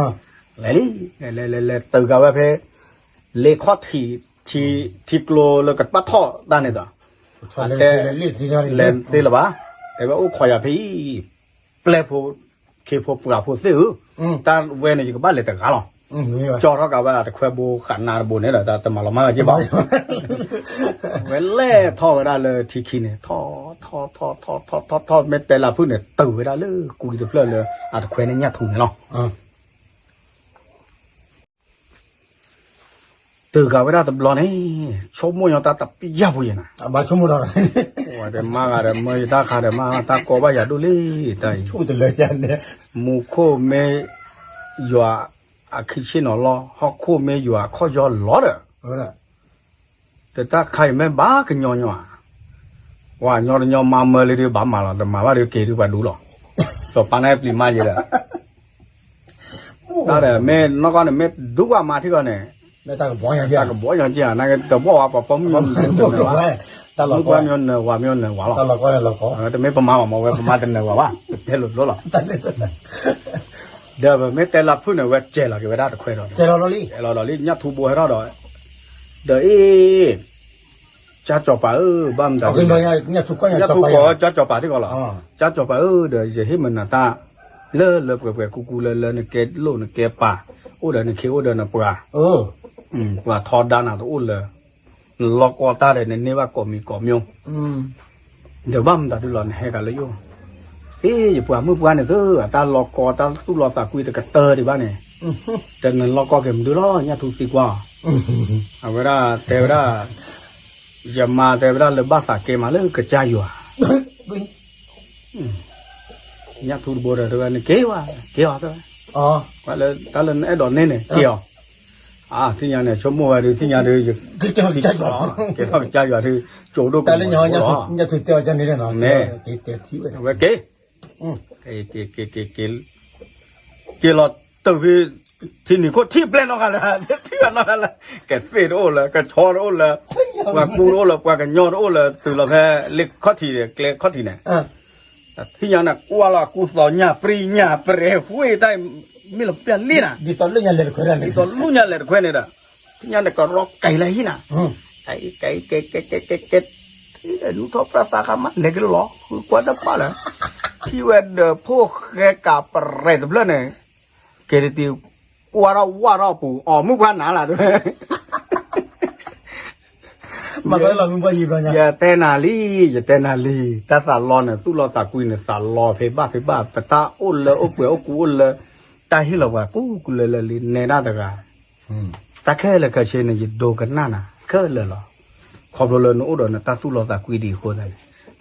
လဲၤလံ, လဲၤလဲၤလဲၤလဲၤတုၤကဝဲဖဲ, လ့ၣ်ခီၣ်ထံး, ထံကျိလၢကဘၣ်ထီၣ်တၢ်န့ၣ်ဒီး, တဲ, လဲၤတ့ၢ်လၢၤဘၣ်, တဲဝဲအိၣ်ခိးယၤဖဲအံၤ, ပျဲၢ်ဖိ, ခ့ဖိပှၤဖိသ့ၣ်ဧၢ, တၢ်ဝဲန့ၣ် ယကဘၣ်လဲၤတဂၤလီၤ, ကၠီထီၣ်ကဝဲတခွဲဘိဃးနးတဘိန့ၣ်ဒီး တမၤလီၤမၢ်ဝဲက့ဘၣ်, ဝဲလဲၤထီၣ်ဝဲဒၣ်လၢထံခံန့ၣ်, ထီၣ်, ထီၣ်ထီၣ်ထီၣ်ထီၣ်ထီၣ်ထီၣ် မ့ၢ်တဲလၢဖုၣ်န့ၣ် တုၤဝဲဒၣ်လၢကူတဖျၢၣ်လၢအတခွဲန့ၣ်ညၣ်ထူန့ၣ်လီၤ. တုၤကးဝဲဒၣ်တဘျီန့ၣ် ဆိကမိၣ်ညီတၢ်တပျၢ်ဖိယဲၢ်နၤ, ဘၣ်ဆိကမိၣ်ဒီး ဝဲဒီးမါဂၤဒီး မၢယတၢ်ခါဒီး မါတၢ်ကီဘၣ်ယၤဒိၣ်လံတၢ်အံၤ, မူခိၣ်မ့ၢ်ယွၤအခံဆ့ၣ်နီၤလီၢ်, ဟီၣ်ခိၣ်မ့ၢ်ယွၤအခီၣ်ယီၢ်လီၤဒီး ဒီးတၢ်ခါအံၤမ့ၢ်ဘၣ်ကညီညီဧါ, ပှၤညီတညီမါမၢလံဒုးဘၣ်မၤလီၤ, တမၤဘၣ်ဒုးက့ၤဒုးပှၤဒူလီၤ, စီၤပၤန့ၣ်ပျံၤမါယဲဒီး တၢ်ဒီးမ့ၢ်နီၢ်ကီၢ်န့ၣ် မ့ၢ်ဒူပှၤမၤထံကီၢ်န့ၣ် တၢ်ကဘီညီက့ၤဧါ, နာ်က့တဘီဝဲပှၤပိာ်မုၣ်မ့ၢ်နၢၤဝဲ, မုၣ်ပှၢ်မ့ၢ်နၢၤဝဲမ့ၢ်နၢၤဝဲလီၤ, တမ့ၢ်ပမၤဘၣ်မ့ၢ်ဝဲ ပမၤတနၢၤဝဲဘၣ် ပတဲလိၤလိၤလီၤ. ဒီးပမ့ၢ်တဲလၢဖုၣ်န့ၣ် ဝဲစဲးလီၤက့ၤဝဲဒၣ်တခွဲဒီး, စဲးလီၤလီၤလံ ညၣ်ထူဘိဟဲထီၣ်ဒီး, ဒီးအ့ၣ် ကၠၢ်ကၠီၤပၤဧၢ, ဘၣ်မတၤဒ်လဲၣ်, ညၣ်ထူကိးကၠၢ်ကၠီၤပၤထံကီၢ်လီၤ, ကၠၢ်ကၠီၤပၤဧၢ ဒီးယဟ့ၣ်မနုၤတၢ် လၢလၢပှဲၤပှဲၤကူကူလၢလၢနကဲလိၣ်နကဲပၢ်, အိၣ်ဒီးနခ့အိၣ်ဒီးနပှၤ, ပှၤထီဒါနၤတအိၣ်လၢ, နလီၢ်ကီတၢ်ဒီးနန့ၢ်ဘၣ်ကိးမံၤကိးမံၤ ဒီးဘၣ်မတၤဒုလီၤ နဟဲကလၢယအိၣ်, အ့ ယပှၤမုၣ်ပှၢ်န့ၣ်သု အတၢ်လီၤကီတၢ်သူၣ်လီၤသးကွံတကတၢၢ်ဒံးဘၣ်န့ၣ်, ဒီးနလီၢ်ကီက့ၤမနုၤလီၤ ညၣ်ထူသံကွၢ်အီၤ, အဝဲဒၣ်တဲဝဲဒၣ်, ယမါတဲဝဲဒၣ်လၢဘၣ်သးကဲမးလၢကစၢ်ယွၤ ညၣ်ထူတဘိဒီးတဲဝဲန့ၣ်က့ၤဝဲ, က့ၤအီၤတဲဝဲ, လၢတၢ်လၢနအဲၣ်ဒိးန့ၢ်န့ၣ် က့ၤအီၤ, အါ ထံၣ်ညါန့ၣ် ဆိကမိၣ်ဝဲဒုး ထံၣ်ညါဒုး က့ၤထီၣ်ကစၢ်ယွၤ, က့ၤထီၣ်ကစၢ်ယွၤဒုး ကၠိဒိၣ်ကမီၤ, ဝဲက့ၤ က့ၤလီၤတုၤဖဲ ထံနံၤခိၣ်ထံၣ်ပျဲၢ်နီၢ်ဂၤလၢ ထံၣ်ဘၣ်နီၢ်ဂၤလၢ ကသ့ၣ်တအိၣ်လၢ ကဆီတအိၣ်လၢ ပှၤကူတအိၣ်လၢ ပှၤကညီတအိၣ်လၢ တုၤလီၤဖဲလ့ခီၣ်ထံးန့ၣ် ကျဲခီၣ်ထံးန့ၣ်, ထံၣ်ညါန့ၣ် ကွၢ်လီၤကူသီညၣ်ပြံညၣ်ပြဲၤ ဝ့ၢ်တၢ်မ့ၢ်လီၤပျၢ်လံနၤ, ဒ်သိးလၢညါလဲၤတခွဲန့ၣ်ဒီး ထံၣ်ညါန့ၣ်ကရီကဲၤလၢဟံၣ်နၤ, ကဲ ကဲ ကဲ ကဲ ကဲ ကဲ နူၢ်ထီၣ်ပြၢသးဃာ်မး လဲၤက့ၤလီၤ ဃုကွၢ်တၢ်ပၢ်လၢ ထံၣ်ဝဲဒီးဖိၣ်ဃဲကးပရဲၤတဖျၢၣ်န့ၣ်, ကဲတတံၤ ကွၢ်ထီၣ်ဝၢ်ထီၣ်ပူၤ အီၣ်မုၣ်ပှၢ်နၤလၢ ယတဲနၤလံ ယတဲနၤလံ တၢ်သးလီန့ၣ် သူၣ်လီၤသးကွံန့ၣ် သးလီဖဲဘၣ်ဖဲဘၣ် ပတၢ်အိၣ်လၢအိၣ်ပှဲၤအိၣ်ကူအိၣ်လၢ တၢ်ဟ့ၣ်လီၤပှၤကူကူလၢလၢလံ နဲဒၣ်တဂၤ တၢ်ခဲလၢာ်ခဲဆ့န့ၣ် ယဒိကနၣ်နၤခဲလၢာ်လီၤ. ခီဖျိလၢနအိၣ်ဒီးနတၢ်သူၣ်လီၤသးကွံဒံးအဃိသတးန့ၣ်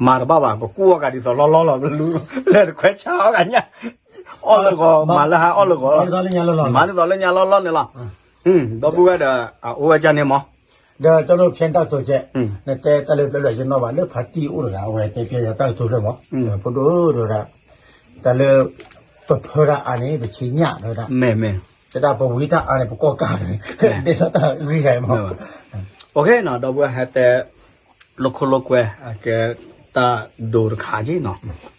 မၤတဘၣ်ဘၣ် ကကူအီၣ်ကးဒ်သိးလီၢ်လီၢ်လီၤ လဲၤတခွဲဆါအီၣ်ကးညၣ် အီၣ်လၢဂီၤ မၤလၢဟါအီၣ်လၢဂီၤ မၤဒ်သိးလၢညါလီၢ်လီၢ်န့ၣ်လီၤ. ဒီပုၢ်ဝဲၢ်ဒီး အအိၣ်ဝဲကၢ်န့ၣ်မး ဒီးကၠီဒိၣ်ဖျဲတၢ်ကတိၤကဲ နတဲတၢ်လၢပျဲလွဲၢ်ယနီၣ်ဘၣ်လၢဖါတံၢ်အိၣ်တဂၤ အဝဲတဲပျဲယၤတၢ်ကတိၤဖျၢၣ်မး ဖိဒိၣ်ဒိၣ်ဒၣ် တၢ်လၢ ပဖၢတၢ်အါန့ၣ် ပဆံညၣ်ဝဲဒၣ် မ့ၢ်မ့ၢ် တၢ်ပဝံတၢ်အါန့ၣ် ပကီၢ်ကၢ်န့ၣ် ဒ်သိးတၢ်ဂံၢ်ဂၤမး အိၣ်ခ့နီၤ ဒီပုၢ်ဝဲၢ်ဟဲတဲ လိာ်ခိၣ်လိာ်ကွဲ အကဲတၢ်ဒိတခါက့နီၤ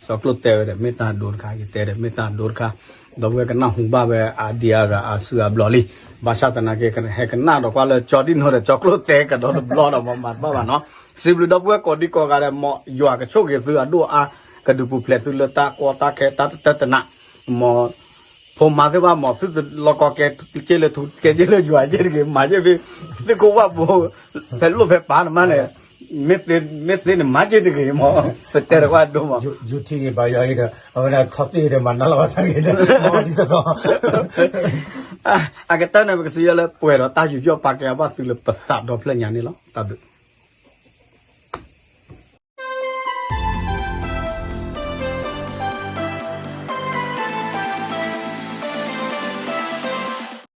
စီၤကျိၣ်တဲဝဲဒီး မ့ၢ်တၢ်ဒိတခါ ယတဲဒီး မ့ၢ်တၢ်ဒိတခါ ဒီပုၢ်ဝဲၢ်ကနၢ်ဟူဘၣ်ဝဲ အဒံအဂၤအစုအဘျီလံ ဘၣ်ဆၣ်သနာ်က့ ဟဲကနၣ်ဒီးကွၢ်လၢကၠီဒံၣ်နိဒီး ကၠီကျိၣ်တဲကဒီးတဘျီဒီး မၤတဘၣ်ဘၣ်နီၤ စံးဘျုးဒီပုၢ်ဝဲၢ်ကိးဒံကိးဂၤဒီး မ်ယွၤကဆိၣ်ဂ့ၤသုအဒိၣ်အါ ကဒုးပူၤဖျဲးသုလၢတၢ်ကီတၢ်ခဲတၢ်တတနာ် မ် ဖိမါသ့ၣ်တဖၣ် မ်သုတလီၢ်ကီကဲ ကဲလၢထူ ကဲကဲလၢယွၤကဲတဂ့ၤ မၤကဲဖဲ သုးခိၣ်ဝၣ်ဘိ ဖဲလိၣ်ဖဲပာ်နမါန့ၣ် မ့ၢ်သ့န့ၣ် မၤကဲတဂ့ၤမး ပတဲတကွၢ်ဒိၣ်မး ယူၤထံဂ့ၤဘါယွၤဂ့ၤဒီး အဝဲဒၣ်ထီၣ်သ့ၣ်ဂ့ၤဒီး မၤနၢ်လီၤဝဲသးဂ့ၤဒီး မၤဒ်သိးသိး အကတၢၢ်န့ၣ် ပကစံးယဲလၢပှဲၤဒီးတၢ်ယူးယီၣ်ပာ်ကဲအဘၣ်သုလၢပသးဒီဖျၢၣ်ညါန့ၣ်လီၤ. တၢ်ဘျုး